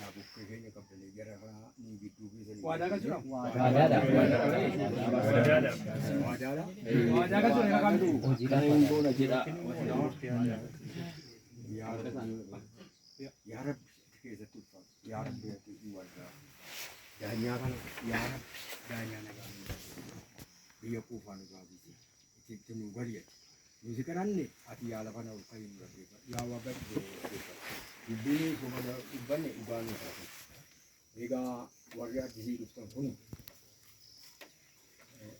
Kana bukkee keenya qabdanii jara kana ni gidduu keessanii. Waadaa galchuudha. Waadaadha. Waadaadha. Waadaa galchuudha yeroo kamtu. Kana hin goona jedha. Yaa Rabbi, yaa Rabbi ati keessatti ulfaatu. Yaa Rabbi ati nu gargaari. Daanyaa kana yaa Rabbi daanyaa nagaa nu taasisi. Biyya quufaa nu taasisi. Itti nu gali ati. Nu si kadhanne ati yaa lafa na ol ka'i nu dhaggeeffadhu. Yaa waaqa nu dhaggeeffadhu. Dubbii nuyi soba dubbanne dhugaa nu taasisi. Egaa warri addisii dhuftan kun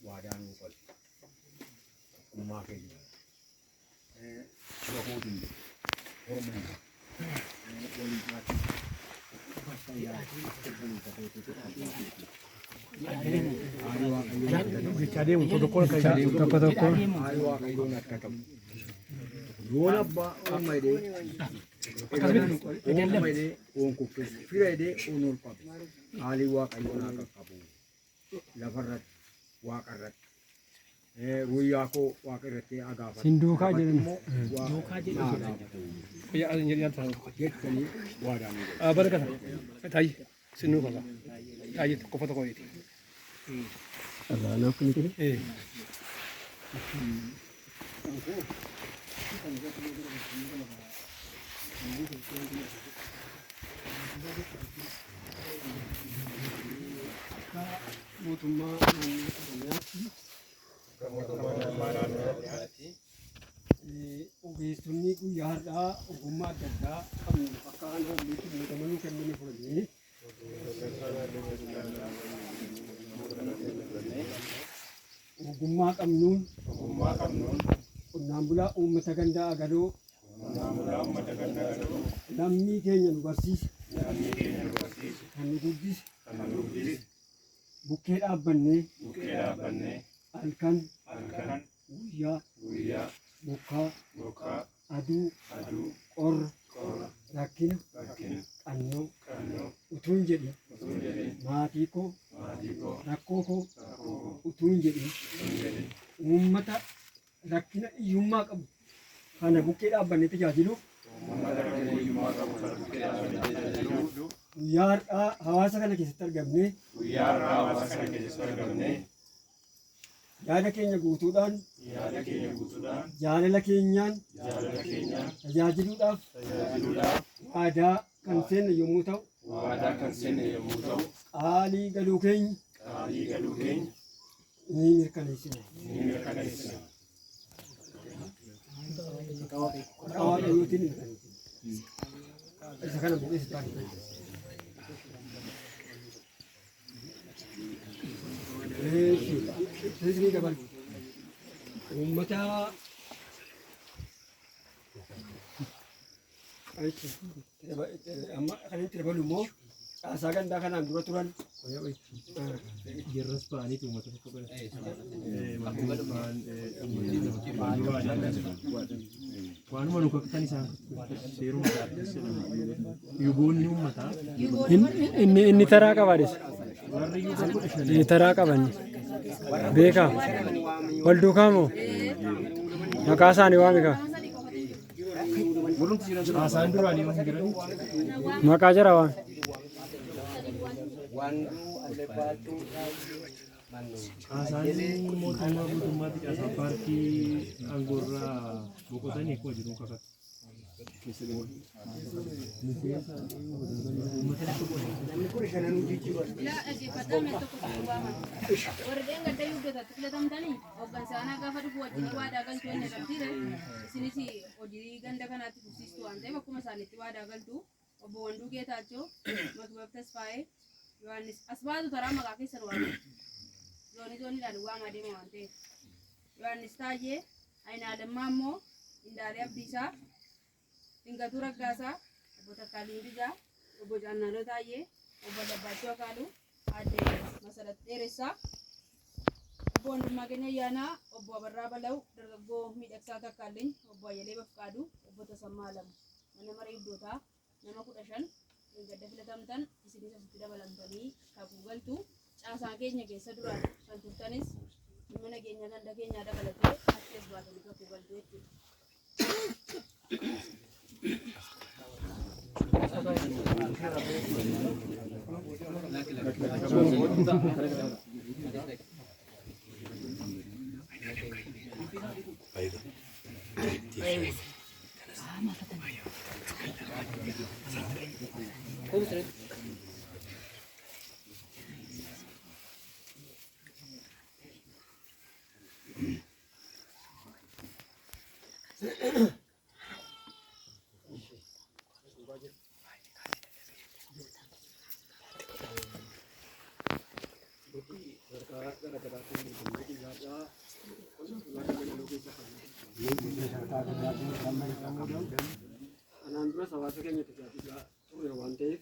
waadaa nuu galu. Tokkummaa keenya saba kootiin jedhe orma hin waliin jiraachuu Jechaa deemu tokko tokkoon akka Tokko tokko. Haali waaqayyoon akka ta'u. Yoon abbaa orma jedhee orma jedhee oon kuffise fira jedhee oon ol qabe haali waaqayyoon akka qabu lafarratti waaqarratti guyyaa koo waaqa irratti agaafatu. Sin duukaa jedhan. Duukaa jedhan. Jettanii waadaa ni galu. Barakata. Taayyi. Sinnuu qaba. Taayyi tokko qofa tokko wayiiti. Eh. Akka mootummaa naannoo Oromiyaatti ogeessonni guyyaa har'aa ogummaa adda addaa qabnu akka aanaa olliitti muudama nuu kenname fudhannee ogummaa qabnuun qonnaan bulaa uummata gandaa Agaloo lammii keenya nu barsiise kan nu guddise bukkee dhaabbannee halkan guyyaa bokkaa aduu qorra rakkina qannoo utuu hin jedhin maatii koo rakkoo koo utuu hin jedhin uummata rakkina hiyyummaa qabu kana bukkee dhaabbannee tajaajiluuf guyyaa har'aa hawaasa kana keessatti argamnee yaada keenya guutuudhaan jaalala keenyaan tajaajiluudhaaf waadaa kan seenne yommuu ta'u qaalii galuu keenya ni mirkaneessina. Maqaa Waaqayyootiin ni mirkaneessina. Isa kana bu'eessa taasisa. Eessi dabalu. Uummata amma kan itti dabalu immoo caasaa gandaa kanaan dura turan Jarras ba'aniitu uummata tokko godhatu. Waanuma nu kakatan isaan seeruma yuboonni uummataa Inni inni taraa qabaadhis. warri yuba 15 Inni taraa qaban. Beekaa. Wal duukaa moo? Maqaa isaanii waami kaa. Caasaan duraanii waan jiran Maqaa jara waami. Caasaan mootummaa guutummaatti caasaa paartii aangoorraa boqotanii akkuma jiru kakatu. Ilaa dhaggeeffadhaa mee tokko tokko waaman. Warri dheengadda yuubdotatti filatamtanii hooggansa aanaa gaafa dhufu wajjin waadaa galtuu inni jedhamtiire isinis hojii ganda kanaatti fufsiistu waan ta'eef akkuma isaanitti waadaa galtu obbo Wanduu Geetaachoo, Makibab Tasfaayee, Yohaannis as baatu taraa maqaa keessan waamu. Zoonii zooniidhaan waamaa deema waan ta'eef. Yohaannis Taayyee, Ayinaalem Maammoo, Indaalee Abdiisaa, Dingatuu Raggaasaa, Obbo Takkaaliny Bijaa, Obbo Caannaaloo Taayyee, Obbo Allabbaachoo Akaaluu, Aadde Masarat Dheeressaa, Obbo Wandimmaageny Ayyaanaa, Obbo Abarraa Balaw, Dargaggoo Miidhagsaa Takkaalliny, Obbo Ayyalee Bafqaaduu, Obbo Tasammaa Alamu. Mana maree Iddootaa nama 15 dheengadda filatamtan isinis asitti dabalamtanii kakuu galtu. Caasaan keenya keessa duraan kan turtanis dhimma nageenya ganda keenyaa dabalatee achi as baatanii kakuu galtu jechuudha. Anaan duras hawaasa keenya tajaajilaa ture waan ta'eef.